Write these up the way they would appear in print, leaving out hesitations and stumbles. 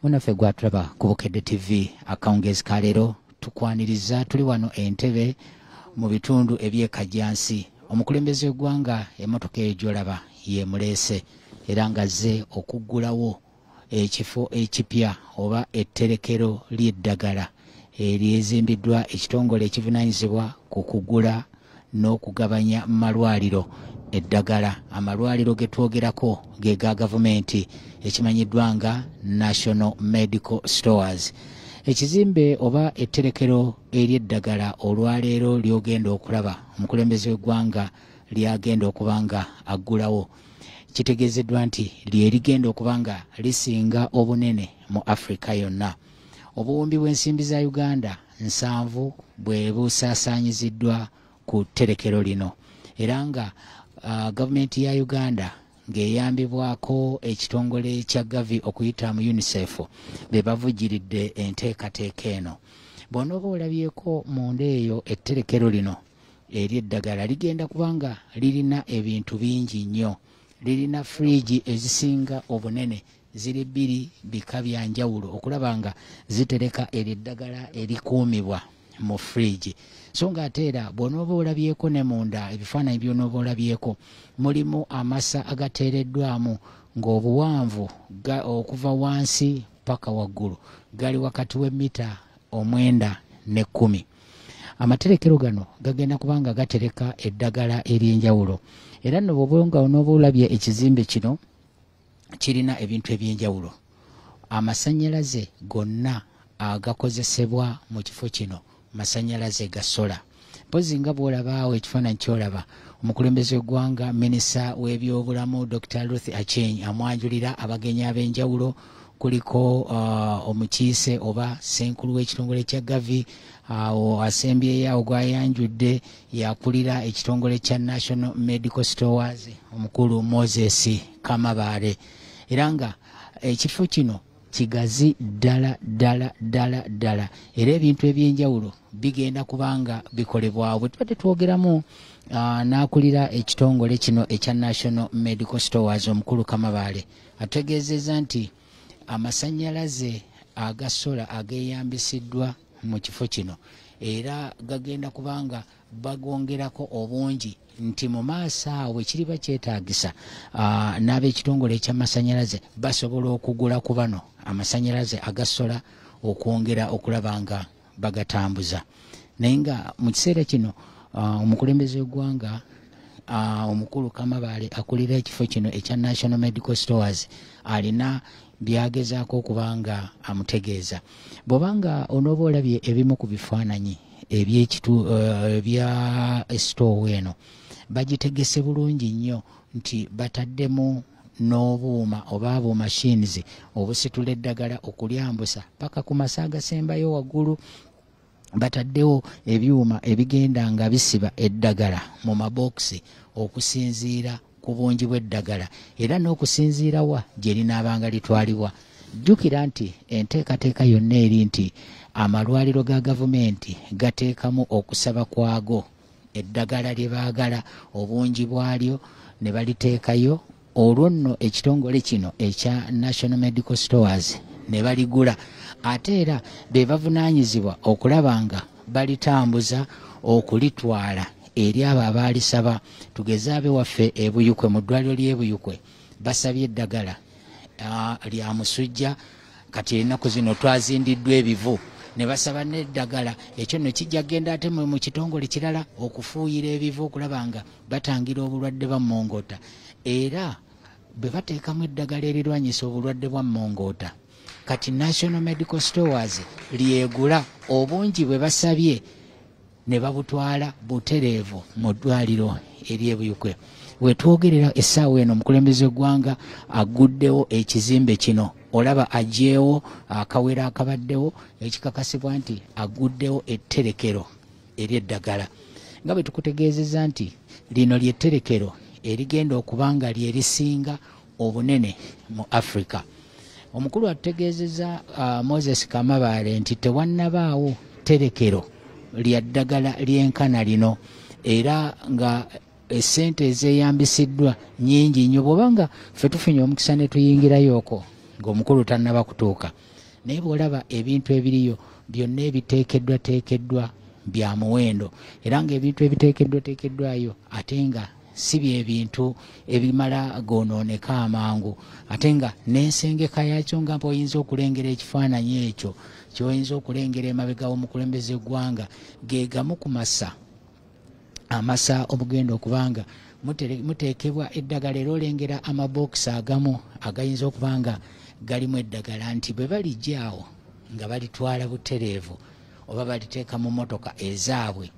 Munaffe gwatulaba ku Bukedde TV akawungeezi ka leero, tukwaniriza. Tuli wano Entebe mu bitundu eby'e Kajjansi. Omukulembeze w'eggwanga, emmotoka eyo gy'olaba yemuleese era ng'azze okuggulawo ekifo ekipya oba etterekero ly'eddagala eryezimbiddwa ekitongole ekivunaanyizibwa ku kugula n'okugabanya malwaliro eddagala. Amalwaliro ge twogerako ge ga gavumenti, ekimanyiddwa nga National Medical Stores. Ekizimbe oba etterekero ery'eddagala olwaleero lyogenda okulaba omukulembeze w'eggwanga lyagenda okuba nga aggulawo, kitegeezeddwa nti lye ligenda okuba nga lisinga obunene mu Africa yonna. Obuwumbi bw'ensimbi za Uganda 70 bwe busaasaanyiziddwa ku tterekero lino, era nga gavumenti ya Uganda ng'eyambibwako ekitongole kya Gavi okuyita mu UNICEF be bavujjiridde enteekateeka eno. Bw'onooba olabyeko munda eyo, etterekero lino ery'eddagala ligenda kubanga lirina ebintu bingi nnyo. Lirina firiigi ezisinga obunene, ziri bbiri, bika bya njawulo, okulaba nga zitereka eryo eddagala erikuumibwa mu firiigi. So nga ate era bw'onooba olabyeko ne munda, ebifaananyi by'onooba olabyeko mulimu amasa agateereddwamu ng'obuwanvu okuva wansi paka waggulu gali wakati w'emmita 9 ne 10. Amaterekero gano gagenda kubanga gatereka eddagala ery'enjawulo. Era nno bw'oba nga onooba olabye ekizimbe kino, kirina ebintu ebyenjawulo. Amasannyalaze gonna agakozesebwa mu kifo kino masanyalaze ga solar. Mpozi nga bw'olabaawo ekifaananyi ky'olaba, omukulembeze w'eggwanga, minisita w'ebyobulamu Dr Ruth Aceng amwanjulira abagenyi ab'enjawulo. Kuliko omukiise oba ssenkulu w'ekitongole kya Gavi. Awo asembyeyo awo gwayanjudde yakulira ekitongole kya National Medical Stores, omukulu Moses Kamabaale. Era nga ekifo kino kigazi ddala ddala ddala ddala, era ebintu ebyenjawulo bigenda kubanga bikolebwawo. Bwe tubadde twogeramu n'akulira ekitongole kino ekya National Medical Stores, omukulu Kamabaale ategeezezza nti amasannyalaze aga solar ageeyambisiddwa mu kifo kino era gagenda kubanga bagongerako obungi, nti mu maaso awo ekiriba kyetaagisa, n'ab'ekitongole ekyamasannyalaze basobola okugula ku bano amasannyalaze aga solar okwongera okulaba nga bagatambuza. Naye nga mu kiseera kino omukulembeze w'eggwanga, omukulu Kamabaale akulira ekifo kino ekya National Medical Stores, alina byagezaako okuba nga amutegeeza. Bw'obanga onooba olabye ebimu ku bifaananyi ebyekitu ebya store eno, bagitegese bulungi nnyo nti bataddemu n'obuuma oba bu machines obusitula eddagala okulyambusa paka ku masa agasembayo waggulu. Bataddewo ebyuma ebigenda nga bisiba eddagala mu mabokisi okusinziira ku bungi bw'eddagala era n'okusinziira wa gye linaabanga litwalibwa. Jjukira nti enteekateeka yonna eri nti amalwaliro ga gavumenti gateekamu okusaba kwago eddagala lye baagala, obungi bwalyo ne baliteekayo. Olwo nno ekitongole kino ekya National Medical Stores ne baligula, ate era be bavunaanyizibwa okulaba nga balitambuza okulitwala eri abo abaalisaba. Tugeze abewaffe e Buyikwe, mu ddwaliro ly'e Buyikwe basabye eddagala lya musujja. Kati ennaku zino twazindiddwa ebivu ne basaba n'eddagala. Ekyo nno kijja kgenda ate mu kitongole kirala okufuuyira ebivu okulaba nga batangira obulwadde bwa mmongota. Era bwe bateekamu eddagala erirwanyisa obulwadde bwa mmongoota, kati National Medical Stores lyegula obungi bwe basabye ne babutwala butereevu mu ddwaliro ery'e Buyikwe. Wetwogerera essaawa eno, omukulembeze w'eggwanga aguddewo ekizimbe kino. Olaba aggyeewo akawero akabaddewo, ekikakasibwa nti aguddewo etterekero ery'eddagala. Nga bwe tukutegeezezza nti lino ly'etterekero erigenda okuba nga lye lisinga obunene mu Africa. Omukulu atutegeezezza, Moses Kamabaale, nti tewannabaawo tterekero lya ddagala lyenkana lino, era nga essente ezeeyambisiddwa nnyingi nnyo. Bw'obanga ffe tufunye omukisa ne tuyingirayo okwo ng'omukulu tannaba kutuuka. Naye bw'olaba ebintu ebiriyo byonna ebiteekeddwateekeddwa bya muwendo, era ng'ebintu ebiteekeddwateekeddwayo ate nga si bye bintu ebimala goonooneka amangu, ate nga n'ensengeka yaakyo nga bw'oyinza okulengera ekifaananyi ekyo ky'oyinza okulengera emabega w'omukulembeze w'eggwanga, ge gamu ku masa amasa omugenda okubanga muteekebwa eddagala. Era olengera amabookisi agamu agayinza okuba nga galimu eddagala, nti bwe balijja awo nga balitwala butereevu oba baliteeka mu mmotoka ezaabwe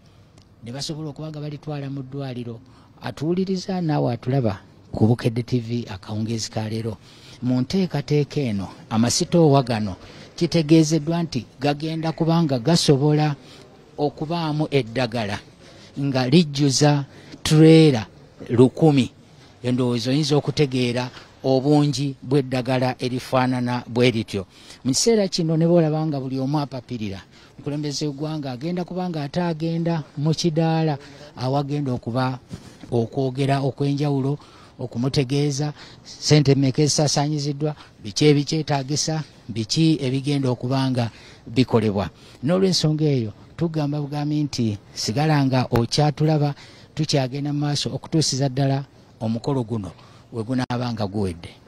ne basobola okuba nga balitwala mu ddwaliro. Atuwuliriza naawe atulaba ku Bukedde TV akawungeezi ka leero, mu nteekateeka eno amasitoowa gano kitegeezeddwa nti gagenda kubanga gasobola okubaamu eddagala nga lijjuza tureera 1000. Endowooza oyinza okutegeera obungi bw'eddagala erifaanana bwe lityo. Mu kiseera kino ne bw'olaba nga buli omu apapirira, omukulembeze w'eggwanga agenda kubanga ate agenda mu kidaala awagenda okuba okwogera okw'enjawulo okumutegeeza ssente mmeka ezisaasaanyiziddwa, biki ebikyetaagisa, biki ebigenda okuba nga bikolebwa. N'olw'ensonga eyo tugamba bugambi nti sigala nga okyatulaba, tukyagenda mu maaso okutuusiza ddala omukolo guno we gunaaba nga guwedde.